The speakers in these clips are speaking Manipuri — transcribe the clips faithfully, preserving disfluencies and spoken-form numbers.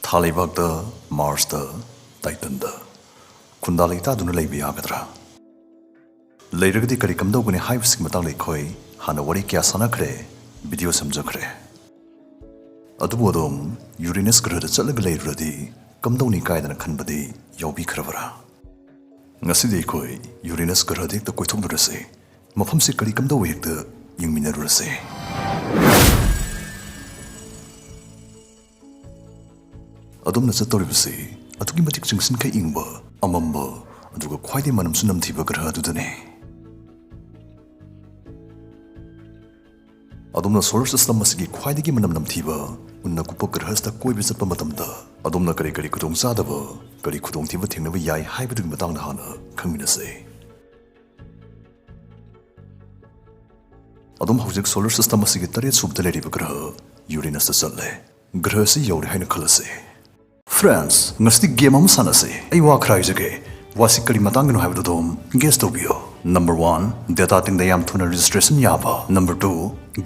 ꯊꯥ ꯂꯩꯕꯥꯛꯇ, ꯃꯥꯔꯁꯇ, ꯇꯥꯏꯇꯟꯗ ꯈꯨꯟꯗꯥ ꯂꯩꯇꯥꯗꯨꯅ ꯂꯩꯕ ꯌꯥꯒꯗ꯭ꯔꯥ? ꯂꯩꯔꯒꯗꯤ ꯀꯔꯤ ꯀꯝꯗꯧꯒꯅꯤ ꯍꯥꯏꯕꯁꯤꯒꯤ ꯃꯇꯥꯡꯗ ꯑꯩꯈꯣꯏ ꯍꯥꯟꯅ ꯋꯥꯔꯤ ꯀꯌꯥ ꯁꯥꯟꯅꯈ꯭ꯔꯦ, ꯚꯤꯗꯤꯑꯣ ꯁꯦꯝꯖꯈ꯭ꯔꯦ꯫ ꯑꯗꯨꯕꯨ ꯑꯗꯨꯝ ꯌꯨꯔꯦꯅꯁ ꯒ꯭ꯔꯍꯗ ꯆꯠꯂꯒ ꯂꯩꯔꯨꯔꯗꯤ ꯀꯝꯗꯧꯅꯤ ꯀꯥꯏꯗꯅ ꯈꯟꯕꯗꯤ ꯌꯥꯎꯕꯤꯈ꯭ꯔꯕꯔꯥ? ꯉꯁꯤꯗꯤ ꯑꯩꯈꯣꯏ ꯌꯨꯔꯦꯅꯁ ꯒ꯭ꯔꯍꯗ ꯍꯦꯛꯇ ꯀꯣꯏꯊꯣꯛꯂꯨꯔꯁꯤ꯫ ꯃꯐꯝꯁꯤ ꯀꯔꯤ ꯀꯝꯗꯧꯏ ꯍꯦꯛꯇ ꯌꯦꯡꯃꯤꯟꯅꯔꯨꯔꯁꯤ꯫ ꯑꯗꯣꯝꯅ ꯆꯠꯇꯧꯔꯤꯕꯁꯤ ꯑꯗꯨꯛꯀꯤ ꯃꯇꯤꯛ ꯆꯤꯡꯁꯤꯟꯈꯩ ꯏꯪꯕ, ꯑꯃꯝꯕ, ꯑꯗꯨꯒ ꯈ꯭ꯋꯥꯏꯗꯒꯤ ꯃꯅꯝꯁꯨ ꯅꯝꯊꯤꯕ ꯒ꯭ꯔꯍ ꯑꯗꯨꯗꯅꯤ꯫ ꯑꯗꯣꯝꯅ ꯁꯣꯂꯔ ꯁꯤꯁꯇꯝ ꯑꯁꯤꯒꯤ ꯈ꯭ꯋꯥꯏꯗꯒꯤ ꯃꯅꯝ ꯅꯝꯊꯤꯕ ꯎꯟꯅ ꯀꯨꯞꯄ ꯒ꯭ꯔꯍꯁꯤꯗ ꯀꯣꯏꯕ ꯆꯠꯄ ꯃꯇꯝꯗ ꯑꯗꯣꯝꯅ ꯀꯔꯤ ꯀꯔꯤ ꯈꯨꯗꯣꯡꯆꯥꯗꯕ, ꯀꯔꯤ ꯈꯨꯗꯣꯡꯊꯤꯕ ꯊꯦꯡꯅꯕ ꯌꯥꯏ ꯍꯥꯏꯕꯗꯨꯒꯤ ꯃꯇꯥꯡꯗ ꯍꯥꯟꯅ ꯈꯪꯃꯤꯟꯅꯁꯤ꯫ ꯑꯗꯣꯝ ꯍꯧꯖꯤꯛ ꯁꯣꯂꯔ ꯁꯤꯁꯇꯝ ꯑꯁꯤꯒꯤ ꯇꯔꯦꯠ ꯁꯨꯕꯗ ꯂꯩꯔꯤꯕ ꯒ꯭ꯔꯍ ꯌꯨꯔꯦꯅꯁꯇ ꯆꯠꯂꯦ꯫ ꯒ꯭ꯔꯍ ꯑꯁꯤ ꯌꯧꯔꯦ ꯍꯥꯏꯅ ꯈꯜꯂꯁꯤ꯫ ꯐ꯭ꯔꯦꯟꯁ, ꯉꯁꯤꯗꯤ ꯒꯦꯝ ꯑꯃ ꯁꯥꯟꯅꯁꯤ꯫ ꯑꯩ ꯋꯥ ꯈꯔ ꯍꯥꯏꯖꯒꯦ꯫ ꯋꯥꯁꯤ ꯀꯔꯤ ꯃꯇꯥꯡꯒꯤꯅꯣ ꯍꯥꯏꯕꯗꯨ ꯑꯗꯨꯝ ꯒꯦꯁ ꯇꯧꯕꯤꯌꯨ꯫ ꯅꯝꯕꯔ ꯋꯥꯟ, ꯗꯦꯇꯥ ꯇꯤꯡꯗ ꯌꯥꯝ ꯊꯨꯅ ꯔꯦꯖꯤꯁꯇ꯭ꯔꯦꯁꯟ ꯌꯥꯕ꯫ ꯅꯝꯕꯔ ꯇꯨ,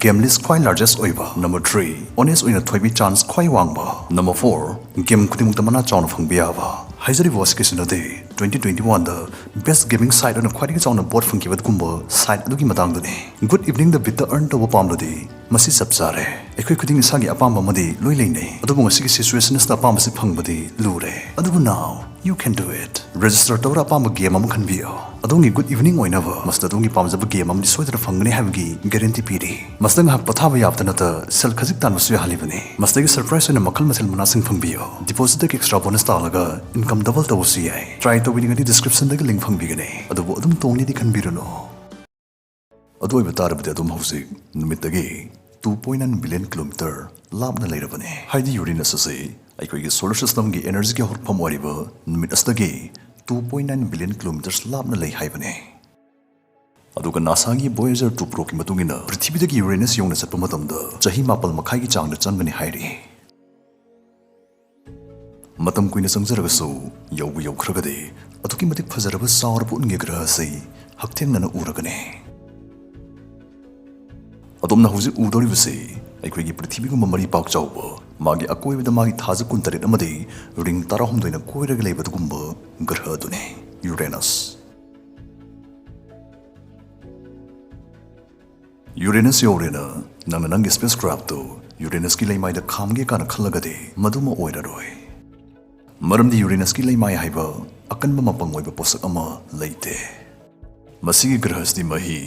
ꯒꯦꯝ ꯂꯤꯁ ꯈ꯭ꯋꯥꯏ ꯂꯥꯔꯖꯦꯁ ꯑꯣꯏꯕ꯫ ꯅꯝꯕꯔ ꯊ꯭ꯔꯤ, ꯑꯣꯅꯦꯁ ꯑꯣꯏꯅ ꯊꯣꯏꯕꯒꯤ ꯆꯥꯟꯁ ꯈ꯭ꯋꯥꯏ ꯋꯥꯡꯕ꯫ ꯅꯝꯕꯔ ꯐꯣꯔ, ꯒꯦꯝ ꯈꯨꯗꯤꯡꯃꯛꯇ ꯃꯅꯥ ꯆꯥꯎꯅ ꯐꯪꯕ ꯌꯥꯕ꯫ ꯍꯥꯏꯖꯔꯤꯕ ꯋꯥꯁꯤ ꯀꯩꯁꯨ ꯅꯠꯇꯦ, ꯇ꯭ꯋꯦꯟꯇꯤ ꯇ꯭ꯋꯦꯟꯇꯤ ꯋꯥꯟꯗ ꯕꯦꯁ ꯒꯦꯃꯤꯡ ꯁꯥꯏꯠ ꯑꯣꯏꯅ ꯈ꯭ꯋꯥꯏꯗꯒꯤ ꯆꯥꯎꯅ ꯚꯣꯠ ꯐꯪꯈꯤꯕ ꯑꯗꯨꯒꯨꯝꯕ ꯁꯥꯏꯠ ꯑꯗꯨꯒꯤ ꯃꯇꯥꯡꯗꯅꯤ꯫ ꯒꯨꯗ ꯏꯚꯤꯅꯤꯡꯗ ꯕꯤꯠꯇ ꯑꯔꯟ ꯇꯧꯕ ꯄꯥꯝꯂꯗꯤ ꯃꯁꯤ ꯆꯞ ꯆꯥꯔꯦ꯫ ꯑꯩꯈꯣꯏ ꯈꯨꯗꯤꯡ ꯏꯁꯥꯒꯤ ꯑꯄꯥꯝꯕ ꯑꯃꯗꯤ ꯂꯣꯏ ꯂꯩꯅꯩ, ꯑꯗꯨꯕꯨ ꯉꯁꯤꯒꯤ ꯁꯤꯆꯨꯋꯦꯁꯟ ꯑꯁꯤꯗ ꯑꯄꯥꯝꯕꯁꯤ ꯐꯪꯕꯗꯤ ꯂꯨꯔꯦ꯫ ꯑꯗꯨꯕꯨ now you can do it꯫ Register ꯇꯧꯔ ꯑꯄꯥꯝꯕ ꯒꯦꯝ ꯑꯃ ꯈꯟꯕꯤꯌꯨ꯫ ꯑꯗꯣꯝꯒꯤ ꯒꯨꯗ ꯏꯚꯤꯅꯤꯡ ꯑꯣꯏꯅꯕ ꯃꯁꯤꯗ ꯑꯗꯣꯝꯒꯤ ꯄꯥꯝꯖꯕ ꯒꯦꯝ ꯑꯃꯗꯤ ꯁꯣꯏꯗꯅ ꯐꯪꯒꯅꯤ ꯍꯥꯏꯕꯒꯤ ꯒꯦꯔꯦꯟꯇꯤ ꯄꯤꯔꯤ꯫ ꯃꯁꯤꯗ ꯉꯥꯏꯍꯥꯛ ꯄꯣꯊꯥꯕ ꯌꯥꯕꯇ ꯅꯠꯇ ꯁꯦꯜ ꯈꯖꯤꯛ ꯇꯥꯟꯕꯁꯨ ꯌꯥꯍꯜꯂꯤꯕꯅꯤ꯫ ꯃꯁꯤꯗꯒꯤ ꯁꯔꯄ꯭ꯔꯥꯏꯖ ꯑꯣꯏꯅ ꯃꯈꯜ ꯃꯊꯦꯜ ꯃꯅꯥꯁꯤꯡ ꯐꯪꯕꯤꯌꯨ꯫ ꯗꯤꯄꯣꯖꯤꯠꯇꯒꯤ ꯑꯦꯛꯁꯇ꯭ꯔꯥ ꯕꯣꯅꯁ ꯇꯥꯜꯂꯒ ꯏꯟꯀꯝ ꯗꯕꯜ ꯇꯧꯕꯁꯨ ꯌꯥꯏ꯫ ꯇ꯭ꯔꯥꯏ ꯇꯧꯕꯤꯅꯤꯡꯉꯗꯤ ꯗꯤꯁꯀ꯭ꯔꯤꯞꯁꯟꯗꯒꯤ ꯂꯤꯡ ꯐꯪꯕꯤꯒꯅꯤ꯫ ꯑꯗꯨꯕꯨ ꯑꯗꯨꯝ ꯇꯣꯡꯅꯤꯗꯤ ꯈꯟꯕꯤꯔꯨꯅꯨ꯫ ꯑꯗꯨ ꯑꯣꯏꯕ ꯇꯥꯔꯕꯗꯤ ꯑꯗꯨꯝ ꯍꯧꯖꯤꯛ ꯅꯨꯃꯤꯠꯇꯒꯤ two point nine billion kilometre ꯂꯥꯞꯅ ꯂꯩꯔꯕꯅꯤ꯫ ꯍꯥꯏꯗꯤ ꯌꯨꯔꯦꯅꯁ ꯑꯁꯤ ꯑꯩꯈꯣꯏꯒꯤ ꯁꯣꯂꯔ ꯁꯤꯁꯇꯝꯒꯤ ꯑꯦꯅꯔꯖꯤꯒꯤ ꯍꯧꯔꯛꯐꯝ ꯑꯣꯏꯔꯤꯕ ꯅꯨꯃꯤꯠ ꯑꯁꯤꯗꯒꯤ two point nine billion kilometres ꯂꯥꯞꯅ ꯂꯩ ꯍꯥꯏꯕꯅꯤ꯫ ꯑꯗꯨꯒ ꯅꯥꯁꯥꯒꯤ ꯚꯣꯌꯦꯖꯔ ꯇꯨ ꯄ꯭ꯔꯣꯕꯀꯤ ꯃꯇꯨꯡ ꯏꯟꯅ ꯄ꯭ꯔꯤꯊꯤꯕꯤꯗꯒꯤ ꯌꯨꯔꯦꯅꯁ ꯌꯧꯅ ꯆꯠꯄ ꯃꯇꯝꯗ ꯆꯍꯤ ꯃꯥꯄꯜ ꯃꯈꯥꯏꯒꯤ ꯆꯥꯡꯗ ꯆꯪꯒꯅꯤ ꯍꯥꯏꯔꯤ꯫ ꯃꯇꯝ ꯀꯨꯏꯅ ꯆꯪꯖꯔꯒꯁꯨ ꯌꯧꯕꯨ ꯌꯧꯈ꯭ꯔꯒꯗꯤ ꯑꯗꯨꯛꯀꯤ ꯃꯇꯤꯛ ꯐꯖꯔꯕ ꯆꯥꯎꯔꯕ ꯎꯟꯒꯤ ꯒ꯭ꯔꯍ ꯑꯁꯤ ꯍꯛꯊꯦꯡꯅꯅ ꯎꯔꯒꯅꯤ꯫ ꯑꯗꯣꯝꯅ ꯍꯧꯖꯤꯛ ꯎꯗꯧꯔꯤꯕꯁꯤ ꯑꯩꯈꯣꯏꯒꯤ ꯄ꯭ꯔꯤꯊꯤꯕꯤꯒꯨꯝꯕ ꯃꯔꯤ ꯄꯥꯛ ꯆꯥꯎꯕ ꯃꯥꯒꯤ ꯑꯀꯣꯏꯕꯗ ꯃꯥꯒꯤ ꯊꯥꯖ ꯀꯨꯟꯇꯔꯦꯠ ꯑꯃꯗꯤ ꯔꯤꯡ ꯇꯔꯥꯍꯨꯝꯗꯣꯏꯅ ꯀꯣꯏꯔꯒ ꯂꯩꯕ ꯑꯗꯨꯒꯨꯝꯕ ꯒ꯭ꯔꯍ ꯑꯗꯨꯅꯤ ꯌꯨꯔꯦꯅꯁ꯫ ꯌꯨꯔꯦꯅꯁ ꯌꯧꯔꯦꯅ ꯅꯪꯅ ꯅꯪꯒꯤ ꯁ꯭ꯄꯦꯁ ꯀ꯭ꯔꯥꯐꯇꯨ ꯌꯨꯔꯦꯅꯁꯀꯤ ꯂꯩꯃꯥꯏꯗ ꯈꯥꯝꯒꯦ ꯀꯥꯏꯅ ꯈꯜꯂꯒꯗꯤ ꯃꯗꯨꯃ ꯑꯣꯏꯔꯔꯣꯏ꯫ ꯃꯔꯝꯗꯤ ꯌꯨꯔꯦꯅꯁꯀꯤ ꯂꯩꯃꯥꯏ ꯍꯥꯏꯕ ꯑꯀꯟꯕ ꯃꯄꯪ ꯑꯣꯏꯕ ꯄꯣꯠꯁꯛ ꯑꯃ ꯂꯩꯇꯦ꯫ ꯃꯁꯤꯒꯤ ꯒ꯭ꯔꯍꯁꯤꯗꯤ ꯃꯍꯤ,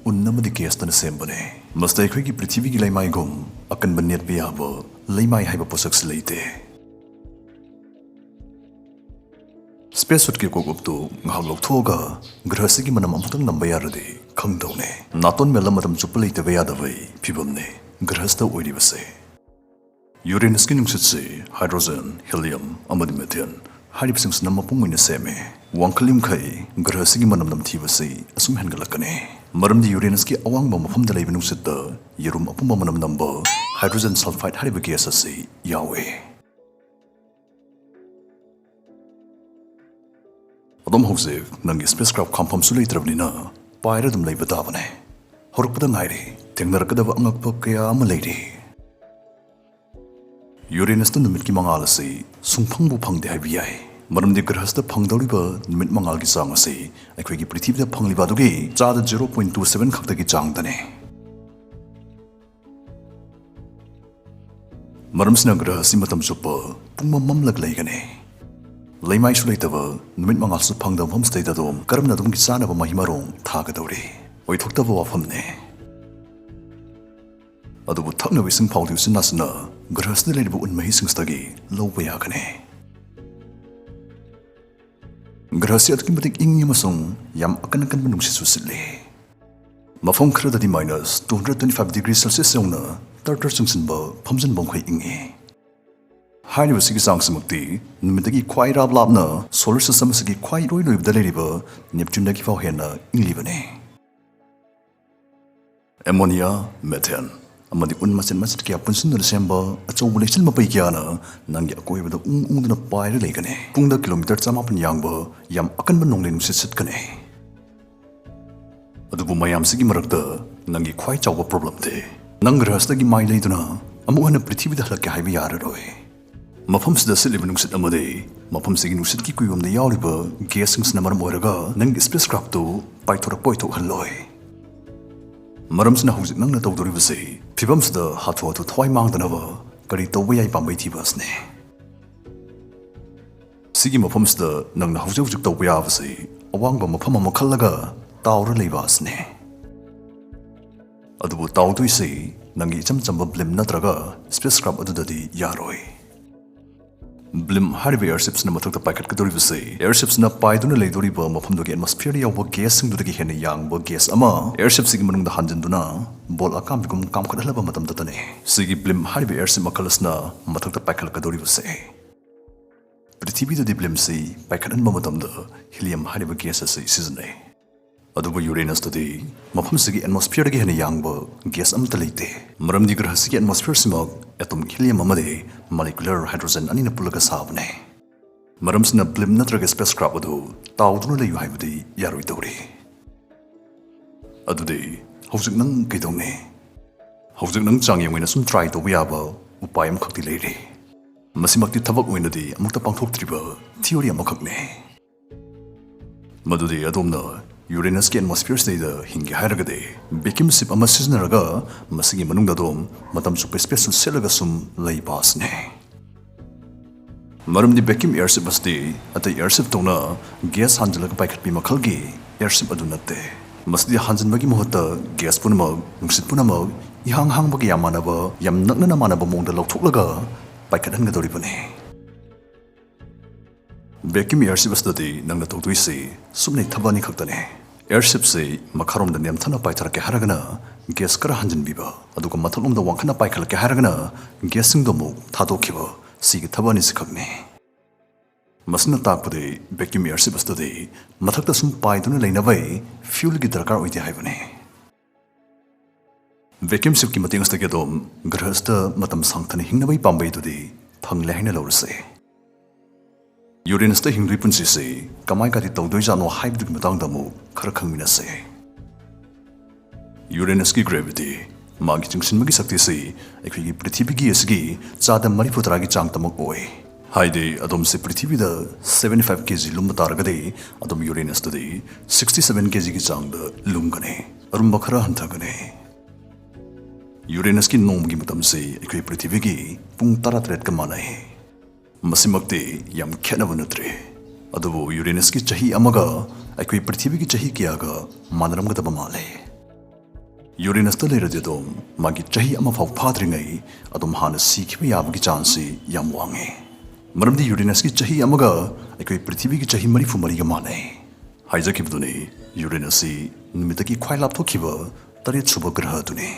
ꯎꯟ ꯑꯃꯗꯤ ꯒ꯭ꯌꯥꯁꯇꯅ ꯁꯦꯝꯕꯅꯦ꯫ ꯃꯁꯤꯗ ꯑꯩꯈꯣꯏꯒꯤ ꯄ꯭ꯔꯤꯊꯤꯕꯤꯒꯤ ꯂꯩꯃꯥꯏꯒꯨꯝ ꯑꯀꯟꯕ ꯅꯦꯠꯄ ꯌꯥꯕ ꯂꯩꯃꯥꯏ ꯍꯥꯏꯕ ꯄꯣꯠꯁꯛꯁꯤ ꯂꯩꯇꯦ꯫ ꯁ꯭ꯄꯦꯁ ꯁꯨꯠꯀꯤ ꯀꯣꯛꯎꯞꯇꯨ ꯉꯥꯏꯍꯥꯛ ꯂꯧꯊꯣꯛꯑꯒ ꯒ꯭ꯔꯍꯁꯤꯒꯤ ꯃꯅꯝ ꯑꯃꯨꯛꯇꯪ ꯅꯝꯕ ꯌꯥꯔꯗꯤ ꯈꯪꯗꯧꯅꯦ꯫ ꯅꯥꯇꯣꯟ ꯃꯦꯜꯂ ꯃꯇꯝ ꯆꯨꯞꯄ ꯂꯩꯇꯕ ꯌꯥꯗꯕꯩ ꯐꯤꯕꯝꯅꯦ ꯒ꯭ꯔꯍꯁꯤꯗ ꯑꯣꯏꯔꯤꯕꯁꯦ꯫ ꯌꯨꯔꯦꯅꯁꯀꯤ ꯅꯨꯡꯁꯤꯠꯁꯤ ꯍꯥꯏꯗ꯭ꯔꯣꯖꯦꯟ, ꯍꯤꯂꯤꯌꯝ ꯑꯃꯗꯤ ꯃꯤꯊꯦꯟ ꯍꯥꯏꯔꯤꯕꯁꯤꯡꯁꯤꯅ ꯃꯄꯨꯡ ꯑꯣꯏꯅ ꯁꯦꯝꯃꯤ꯫ ꯋꯥꯡꯈꯠꯂꯤꯃꯈꯩ ꯒ꯭ꯔꯍꯁꯤꯒꯤ ꯃꯅꯝ ꯅꯝꯊꯤꯕꯁꯤ ꯑꯁꯨꯝ ꯍꯦꯟꯒꯠꯂꯛꯀꯅꯤ꯫ ꯃꯔꯝꯗꯤ ꯌꯨꯔꯦꯅꯁꯀꯤ ꯑꯋꯥꯡꯕ ꯃꯐꯝꯗ ꯂꯩꯕ ꯅꯨꯡꯁꯤꯠꯇ ꯌꯦꯔꯨꯝ ꯑꯄꯨꯝꯕ ꯃꯅꯝ ꯅꯝꯕ ꯍꯥꯏꯗ꯭ꯔꯣꯖꯦꯟ ꯁꯜꯐꯥꯏꯗ ꯍꯥꯏꯔꯤꯕ ꯒ꯭ꯌꯥꯁ ꯑꯁꯤ ꯌꯥꯎꯏ꯫ ꯑꯗꯨꯝ ꯍꯧꯖꯤꯛ ꯅꯪꯒꯤ ꯁ꯭ꯄꯦꯁ ꯀ꯭ꯔꯥꯐ ꯈꯥꯝꯐꯝꯁꯨ ꯂꯩꯇ꯭ꯔꯕꯅꯤꯅ ꯄꯥꯏꯔ ꯑꯗꯨꯝ ꯂꯩꯕ ꯇꯥꯕꯅꯦ꯫ ꯍꯧꯔꯛꯄꯗ ꯉꯥꯏꯔꯤ, ꯊꯦꯡꯅꯔꯛꯀꯗꯕ ꯑꯉꯛꯄ ꯀꯌꯥ ꯑꯃ ꯂꯩꯔꯤ꯫ ꯌꯨꯔꯦꯅꯁꯇ ꯅꯨꯃꯤꯠꯀꯤ ꯃꯉꯥꯜ ꯑꯁꯤ ꯁꯨꯡꯐꯪꯕꯨ ꯐꯪꯗꯦ ꯍꯥꯏꯕ ꯌꯥꯏ, ꯃꯔꯝꯗꯤ ꯒ꯭ꯔꯍꯁꯤꯗ ꯐꯪꯗꯧꯔꯤꯕ ꯅꯨꯃꯤꯠ ꯃꯉꯥꯜꯒꯤ ꯆꯥꯡ ꯑꯁꯤ ꯑꯩꯈꯣꯏꯒꯤ ꯄ꯭ꯔꯤꯊꯤꯕꯤꯗ ꯐꯪꯂꯤꯕ ꯑꯗꯨꯒꯤ ꯆꯥꯗ zero point two seven ꯈꯛꯇꯒꯤ ꯆꯥꯡꯗꯅꯤ꯫ ꯃꯔꯝꯁꯤꯅ ꯒ꯭ꯔꯍ ꯑꯁꯤ ꯃꯇꯝ ꯆꯨꯞꯄ ꯄꯨꯡꯃꯝ ꯃꯝꯂꯒ ꯂꯩꯒꯅꯤ꯫ ꯂꯩꯃꯥꯏꯁꯨ ꯂꯩꯇꯕ, ꯅꯨꯃꯤꯠ ꯃꯉꯥꯜꯁꯨ ꯐꯪꯗꯕ ꯃꯐꯝꯁꯤꯗꯩꯗ ꯑꯗꯣꯝ ꯀꯔꯝꯅ ꯑꯗꯣꯝꯒꯤ ꯆꯥꯅꯕ ꯃꯍꯩ ꯃꯔꯣꯡ ꯊꯥꯒꯗꯧꯔꯤ? ꯑꯣꯏꯊꯣꯛꯇꯕ ꯋꯥꯐꯝꯅꯤ꯫ ꯑꯗꯨꯕꯨ ꯊꯛꯅꯕ ꯏꯁꯤꯡ ꯐꯥꯎꯗꯤ ꯎꯆꯤꯟ ꯅꯥꯆꯤꯟꯅ ꯒ꯭ꯔꯍꯁꯤꯗ ꯂꯩꯔꯤꯕ ꯎꯟ ꯃꯍꯤꯁꯤꯡꯁꯤꯗꯒꯤ ꯂꯧꯕ ꯌꯥꯒꯅꯤ꯫ ꯒ꯭ꯔꯍꯁꯤ ꯑꯗꯨꯛꯀꯤ ꯃꯇꯤꯛ ꯏꯪꯉꯤ ꯑꯃꯁꯨꯡ ꯌꯥꯝ ꯑꯀꯟ ꯑꯀꯟꯕ ꯅꯨꯡꯁꯤꯠꯁꯨ ꯁꯤꯠꯂꯤ꯫ ꯃꯐꯝ ꯈꯔꯗꯗꯤ minus two hundred twenty five degree Celsius ꯌꯧꯅ ꯇꯔ ꯇꯔ ꯆꯤꯡꯁꯤꯟꯕ ꯐꯝꯖꯤꯟꯕ ꯃꯈꯩ ꯏꯪꯉꯤ꯫ ꯍꯥꯏꯔꯤꯕꯁꯤꯒꯤ ꯆꯥꯡꯁꯤꯃꯛꯇꯤ ꯅꯨꯃꯤꯠꯇꯒꯤ ꯈ꯭ꯋꯥꯏ ꯔꯥꯞ ꯂꯥꯞꯅ solar system ꯑꯁꯤꯒꯤ ꯈ꯭ꯋꯥꯏ ꯏꯔꯣꯏ ꯂꯣꯏꯕꯗ ꯂꯩꯔꯤꯕ Neptune ꯗꯒꯤ ꯐꯥꯎ ꯍꯦꯟꯅ ꯏꯪꯂꯤꯕꯅꯤ꯫ ꯑꯦꯃꯣꯅꯤꯌꯥ, ꯃꯦꯊꯦꯟ, ꯑꯃꯗꯤ ꯎꯟ ꯃꯆꯦꯠ ꯃꯆꯦꯠ ꯀꯌꯥ ꯄꯨꯟꯁꯤꯟꯗꯨꯅ ꯁꯦꯝꯕ ꯑꯆꯧꯕ ꯂꯩꯆꯤꯜ ꯃꯄꯩ ꯀꯌꯥꯅ ꯅꯪꯒꯤ ꯑꯀꯣꯏꯕꯗ ꯎꯪ ꯎꯪꯗꯨꯅ ꯄꯥꯏꯔ ꯂꯩꯒꯅꯤ꯫ ꯄꯨꯡꯗ kilometre ꯆꯃꯥꯄꯟ ꯌꯥꯡꯕ ꯌꯥꯝ ꯑꯀꯟꯕ ꯅꯣꯡꯂꯩ ꯅꯨꯡꯁꯤꯠ ꯁꯤꯠꯀꯅꯤ꯫ ꯑꯗꯨꯕꯨ ꯃꯌꯥꯝꯁꯤꯒꯤ ꯃꯔꯛꯇ ꯅꯪꯒꯤ ꯈ꯭ꯋꯥꯏ ꯆꯥꯎꯕ problemꯗꯤ ꯅꯪ ꯒ꯭ꯔꯍꯁꯤꯗꯒꯤ ꯃꯥꯏ ꯂꯩꯗꯨꯅ ꯑꯃꯨꯛ ꯍꯟꯅ ꯄ꯭ꯔꯤꯊꯤꯕꯤꯗ ꯍꯜꯂꯛꯀꯦ ꯍꯥꯏꯕ ꯌꯥꯔꯔꯣꯏ꯫ ꯃꯐꯝꯁꯤꯗ ꯁꯤꯠꯂꯤꯕ ꯅꯨꯡꯁꯤꯠ ꯑꯃꯗꯤ ꯃꯐꯝꯁꯤꯒꯤ ꯅꯨꯡꯁꯤꯠꯀꯤ ꯀꯨꯌꯣꯝꯗ ꯌꯥꯎꯔꯤꯕ ꯒ꯭ꯌꯥꯁꯁꯤꯡꯁꯤꯅ ꯃꯔꯝ ꯑꯣꯏꯔꯒ ꯅꯪꯒꯤ ꯁ꯭ꯄꯦꯁ ꯀ꯭ꯔꯥꯐꯇꯨ ꯄꯥꯏꯊꯣꯔꯛꯄ ꯑꯣꯏꯊꯣꯛꯍꯜꯂꯣꯏ꯫ ꯃꯔꯝꯁꯤꯅ ꯍꯧꯖꯤꯛ ꯅꯪꯅ ꯇꯧꯗꯣꯔꯤꯕꯁꯤ ꯐꯤꯕꯝꯁꯤꯗ ꯍꯥꯊꯨ ꯍꯥꯊꯨ ꯊꯋꯥꯏ ꯃꯥꯡꯗꯅꯕ ꯀꯔꯤ ꯇꯧꯕ ꯌꯥꯏ ꯄꯥꯝꯕꯩ ꯊꯤꯕ ꯑꯁꯤꯅꯤ꯫ ꯁꯤꯒꯤ ꯃꯐꯝꯁꯤꯗ ꯅꯪꯅ ꯍꯧꯖꯤꯛ ꯍꯧꯖꯤꯛ ꯇꯧꯕ ꯌꯥꯕꯁꯤ ꯑꯋꯥꯡꯕ ꯃꯐꯝ ꯑꯃ ꯈꯜꯂꯒ ꯇꯥꯎꯔ ꯂꯩꯕ ꯑꯁꯤꯅꯤ꯫ ꯑꯗꯨꯕꯨ ꯇꯥꯎꯗꯣꯏꯁꯤ ꯅꯪꯒꯤ ꯏꯆꯝ ꯆꯝꯕ ꯕ꯭ꯂꯤꯝ ꯅꯠꯇ꯭ꯔꯒ ꯁ꯭ꯄꯦꯁ ꯀ꯭ꯔꯥꯐ ꯑꯗꯨꯗꯗꯤ ꯌꯥꯔꯣꯏ꯫ ꯕ꯭ꯂꯤꯝ ꯍꯥꯏꯔꯤꯕ ꯑꯦꯌꯔꯁꯤꯞꯁꯤꯅ ꯃꯊꯛꯇ ꯄꯥꯏꯈꯠꯀꯗꯧꯔꯤꯕꯁꯤ ꯑꯦꯌꯔꯁꯤꯞꯁꯤꯅ ꯄꯥꯏꯗꯨꯅ ꯂꯩꯗꯣꯔꯤꯕ ꯃꯐꯝꯗꯨꯒꯤ ꯑꯦꯠꯃꯣꯁꯐꯤꯌꯔꯗ ꯌꯥꯎꯕ ꯒ꯭ꯌꯥꯁꯁꯤꯡꯗꯨꯗꯒꯤ ꯍꯦꯟꯅ ꯌꯥꯡꯕ ꯒ꯭ꯌꯥꯁ ꯑꯃ ꯑꯦꯌꯔꯁꯤꯞꯁꯤꯒꯤ ꯃꯅꯨꯡꯗ ꯍꯥꯟꯖꯤꯟꯗꯨꯅ ꯕꯣꯜ ꯑꯀꯥꯝꯕꯤꯒꯨꯝ ꯀꯥꯝꯈꯠꯍꯜꯂꯕ ꯃꯇꯝꯗꯇꯅꯤ ꯁꯤꯒꯤ ꯕ꯭ꯂꯤꯝ ꯍꯥꯏꯔꯤꯕ ꯑꯦꯌꯔꯁꯤꯞ ꯃꯈꯜ ꯑꯁꯤꯅ ꯃꯊꯛꯇ ꯄꯥꯏꯈꯠꯂꯛꯀꯗꯧꯔꯤꯕꯁꯦ꯫ ꯄ꯭ꯔꯤꯊꯤꯕꯤꯗꯗꯤ ꯕ꯭ꯂꯤꯝꯁꯤ ꯄꯥꯏꯈꯠꯍꯟꯕ ꯃꯇꯝꯗ ꯍꯤꯂꯤꯌꯝ ꯍꯥꯏꯔꯤꯕ ꯒ꯭ꯌꯥꯁ ꯑꯁꯤ ꯁꯤꯖꯤꯟꯅꯩ꯫ ꯑꯗꯨꯕꯨ ꯌꯨꯔꯦꯅꯁꯇꯗꯤ ꯃꯐꯝꯁꯤꯒꯤ ꯑꯦꯠꯃꯣꯁꯐꯤꯌꯔꯗꯒꯤ ꯍꯦꯟꯅ ꯌꯥꯡꯕ ꯒ꯭ꯌꯥꯁ ꯑꯃꯠꯇ ꯂꯩꯇꯦ꯫ ꯃꯔꯝꯗꯤ ꯒ꯭ꯔꯍꯁꯤꯒꯤ ꯑꯦꯠꯃꯣꯁꯐꯤꯌꯔꯁꯤꯃꯛ ꯑꯦꯇꯣꯝ ꯍꯤꯂꯤꯌꯝ ꯑꯃꯗꯤ ꯃꯣꯂꯤꯀ꯭ꯌꯨꯂꯔ ꯍꯥꯏꯗ꯭ꯔꯣꯖꯟ ꯑꯅꯤꯅ ꯄꯨꯜꯂꯒ ꯁꯥꯕꯅꯦ꯫ ꯃꯔꯝꯁꯤꯅ ꯕ꯭ꯂꯤꯝ ꯅꯠꯇ꯭ꯔꯒ ꯁ꯭ꯄꯦꯁ ꯀ꯭ꯔꯥꯐ ꯑꯗꯨ ꯇꯥꯎꯗꯨꯅ ꯂꯩꯌꯨ ꯍꯥꯏꯕꯗꯤ ꯌꯥꯔꯣꯏꯗꯧꯔꯤ꯫ ꯑꯗꯨꯗꯤ ꯍꯧꯖꯤꯛ ꯅꯪ ꯀꯩꯗꯧꯅꯤ? ꯍꯧꯖꯤꯛ ꯅꯪ ꯆꯥꯡꯌꯦꯡ ꯑꯣꯏꯅ ꯁꯨꯝ ꯇ꯭ꯔꯥꯏ ꯇꯧꯕ ꯌꯥꯕ ꯎꯄꯥꯏ ꯑꯃꯈꯛꯇꯤ ꯂꯩꯔꯤ꯫ ꯃꯁꯤꯃꯛꯇꯤ ꯊꯕꯛ ꯑꯣꯏꯅꯗꯤ ꯑꯃꯨꯛꯇ ꯄꯥꯡꯊꯣꯛꯇ꯭ꯔꯤꯕ ꯊꯤꯑꯣꯔꯤ ꯑꯃꯈꯛꯅꯤ꯫ ꯃꯗꯨꯗꯤ ꯑꯗꯣꯝꯅ ꯌꯨꯔꯦꯅꯁꯀꯤ ꯑꯦꯠꯃꯣꯁꯐꯤꯌꯔꯁꯤꯗꯩꯗ ꯍꯤꯡꯒꯦ ꯍꯥꯏꯔꯒꯗꯤ ꯚꯦꯀ꯭ꯌꯨꯝ ꯁꯤꯞ ꯑꯃ ꯁꯤꯖꯤꯟꯅꯔꯒ ꯃꯁꯤꯒꯤ ꯃꯅꯨꯡꯗ ꯑꯗꯣꯝ ꯃꯇꯝ ꯆꯨꯞꯄ ꯁ꯭ꯄꯦꯁ ꯁꯨꯠ ꯁꯦꯠꯂꯒ ꯁꯨꯝ ꯂꯩꯕ ꯑꯁꯤꯅꯤ꯫ ꯃꯔꯝꯗꯤ ꯚꯦꯀ꯭ꯌꯨꯝ ꯑꯦꯌꯔꯁꯤꯞ ꯑꯁꯤꯗꯤ ꯑꯇꯩ ꯑꯦꯌꯔꯁꯤꯞ ꯇꯧꯅ ꯒ꯭ꯌꯥꯁ ꯍꯥꯟꯖꯤꯜꯂꯒ ꯄꯥꯏꯈꯠꯄꯤ ꯃꯈꯜꯒꯤ ꯑꯦꯌꯔꯁꯤꯞ ꯑꯗꯨ ꯅꯠꯇꯦ꯫ ꯃꯁꯤꯗꯤ ꯍꯥꯟꯖꯤꯟꯕꯒꯤ ꯃꯍꯨꯠꯇ ꯒ꯭ꯌꯥꯁ ꯄꯨꯝꯅꯃꯛ, ꯅꯨꯡꯁꯤꯠ ꯄꯨꯝꯅꯃꯛ ꯏꯍꯥꯡ ꯍꯥꯡꯕꯒ ꯌꯥꯝ ꯃꯥꯟꯅꯕ, ꯌꯥꯝ ꯅꯛꯅꯅ ꯃꯥꯟꯅꯕ ꯃꯑꯣꯡꯗ ꯂꯧꯊꯣꯛꯂꯒ ꯄꯥꯏꯈꯠꯍꯟꯒꯗꯧꯔꯤꯕꯅꯤ꯫ ꯚꯦꯀ꯭ꯌꯨꯝ ꯑꯦꯌꯔꯁꯤꯞ ꯑꯁꯤꯗꯗꯤ ꯅꯪꯅ ꯇꯧꯗꯣꯏꯁꯤ ꯁꯨꯞꯅꯩ ꯊꯕꯛ ꯑꯅꯤ ꯈꯛꯇꯅꯤ꯫ ꯑꯦꯌꯔꯁꯤꯞꯁꯤ ꯃꯈꯥꯔꯣꯝꯗ ꯅꯦꯝꯊꯅ ꯄꯥꯏꯊꯔꯛꯀꯦ ꯍꯥꯏꯔꯒꯅ ꯒ꯭ꯌꯥꯁ ꯈꯔ ꯍꯟꯖꯤꯟꯕꯤꯕ, ꯑꯗꯨꯒ ꯃꯊꯛꯂꯣꯝꯗ ꯋꯥꯡꯈꯠꯅ ꯄꯥꯏꯈꯠꯂꯛꯀꯦ ꯍꯥꯏꯔꯒꯅ ꯒ꯭ꯌꯥꯁꯁꯤꯡꯗꯣ ꯑꯃꯨꯛ ꯊꯥꯗꯣꯛꯈꯤꯕ, ꯁꯤꯒꯤ ꯊꯕꯛ ꯑꯅꯤꯁꯤ ꯈꯛꯅꯤ꯫ ꯃꯁꯤꯅ ꯇꯥꯛꯄꯗꯤ ꯚꯦꯀ꯭ꯌꯨꯝ ꯑꯦꯌꯔꯁꯤꯞ ꯑꯁꯤꯗꯗꯤ ꯃꯊꯛꯇ ꯁꯨꯝ ꯄꯥꯏꯗꯨꯅ ꯂꯩꯅꯕꯩ ꯐ꯭ꯌꯨꯜꯒꯤ ꯗꯔꯀꯥꯔ ꯑꯣꯏꯗꯦ ꯍꯥꯏꯕꯅꯤ꯫ ꯚꯦꯀ꯭ꯌꯨꯝ ꯁꯤꯞꯀꯤ ꯃꯇꯦꯡ ꯑꯁꯤꯗꯒꯤ ꯑꯗꯣꯝ ꯒ꯭ꯔꯍ ꯑꯁꯤꯗ ꯃꯇꯝ ꯁꯥꯡꯊꯅ ꯍꯤꯡꯅꯕꯒꯤ ꯄꯥꯝꯕꯩꯗꯨꯗꯤ ꯐꯪꯂꯦ ꯍꯥꯏꯅ ꯂꯧꯔꯁꯦ꯫ ꯌꯨꯔꯦꯅꯁꯇ ꯍꯤꯡꯗꯣꯏ ꯄꯨꯟꯁꯤꯁꯤ ꯀꯃꯥꯏ ꯀꯥꯏꯗꯤ ꯇꯧꯗꯣꯏꯖꯥꯠꯅꯣ ꯍꯥꯏꯕꯗꯨꯒꯤ ꯃꯇꯥꯡꯗ ꯑꯃꯨꯛ ꯈꯔ ꯈꯪꯃꯤꯟꯅꯁꯦ꯫ ꯌꯨꯔꯦꯅꯁꯀꯤ ꯒ꯭ꯔꯦꯚꯤꯇꯤ ꯃꯥꯒꯤ ꯆꯤꯡꯁꯤꯟꯕꯒꯤ ꯁꯛꯇꯤꯁꯤ ꯑꯩꯈꯣꯏꯒꯤ ꯄ꯭ꯔꯤꯊꯤꯕꯤꯒꯤ ꯑꯁꯤꯒꯤ ꯆꯥꯗ ꯃꯔꯤꯐꯨ ꯇꯔꯥꯒꯤ ꯆꯥꯡꯇꯃꯛ ꯑꯣꯏ꯫ ꯍꯥꯏꯗꯤ, ꯑꯗꯣꯝꯁꯤ ꯄ꯭ꯔꯤꯊꯤꯕꯤꯗ seventy five K G ꯂꯨꯝꯕ ꯇꯥꯔꯒꯗꯤ, ꯑꯗꯣꯝ ꯌꯨꯔꯦꯅꯁꯇꯗꯤ sixty seven K G ꯒꯤ ꯆꯥꯡꯗ ꯂꯨꯝꯒꯅꯤ꯫ ꯑꯔꯨꯝꯕ ꯈꯔ ꯍꯟꯊꯒꯅꯤ꯫ ꯌꯨꯔꯦꯅꯁꯀꯤ ꯅꯣꯡꯃꯒꯤ ꯃꯇꯝꯁꯤ ꯑꯩꯈꯣꯏ ꯄ꯭ꯔꯤꯊꯤꯕꯤꯒꯤ ꯄꯨꯡ ꯇꯔꯥꯇꯔꯦꯠꯀ ꯃꯥꯟꯅꯩ꯫ ꯃꯁꯤꯃꯛꯇꯤ ꯌꯥꯝ ꯈꯦꯠꯅꯕ ꯅꯠꯇ꯭ꯔꯦ꯫ ꯑꯗꯨꯕꯨ ꯌꯨꯔꯦꯅꯁꯀꯤ ꯆꯍꯤ ꯑꯃꯒ ꯑꯩꯈꯣꯏ ꯄ꯭ꯔꯤꯊꯤꯕꯤꯒꯤ ꯆꯍꯤ ꯀꯌꯥꯒ ꯃꯥꯟꯅꯔꯝꯒꯗꯕ ꯃꯥꯜꯂꯦ꯫ ꯌꯨꯔꯦꯅꯁꯇ ꯂꯩꯔꯗꯤ ꯑꯗꯨꯝ ꯃꯥꯒꯤ ꯆꯍꯤ ꯑꯃ ꯐꯥꯎ ꯐꯥꯗ꯭ꯔꯤꯉꯩ ꯑꯗꯨꯝ ꯍꯥꯟꯅ ꯁꯤꯈꯤꯕ ꯌꯥꯕꯒꯤ ꯆꯥꯟꯁꯁꯤ ꯌꯥꯝ ꯋꯥꯡꯉꯤ꯫ ꯃꯔꯝꯗꯤ ꯌꯨꯔꯦꯅꯁꯀꯤ ꯆꯍꯤ ꯑꯃꯒ ꯑꯩꯈꯣꯏ ꯄ꯭ꯔꯤꯊꯤꯕꯤꯒꯤ ꯆꯍꯤ ꯃꯔꯤꯐꯨ ꯃꯔꯤꯒ ꯃꯥꯟꯅꯩ꯫ ꯍꯥꯏꯖꯈꯤꯕꯗꯨꯅꯤ, ꯌꯨꯔꯦꯅꯁꯁꯤ ꯅꯨꯃꯤꯠꯇꯒꯤ ꯈ꯭ꯋꯥꯏ ꯂꯥꯞꯊꯣꯛꯈꯤꯕ ꯇꯔꯦꯠꯁꯨꯕ ꯒ꯭ꯔꯍꯗꯨꯅꯤ꯫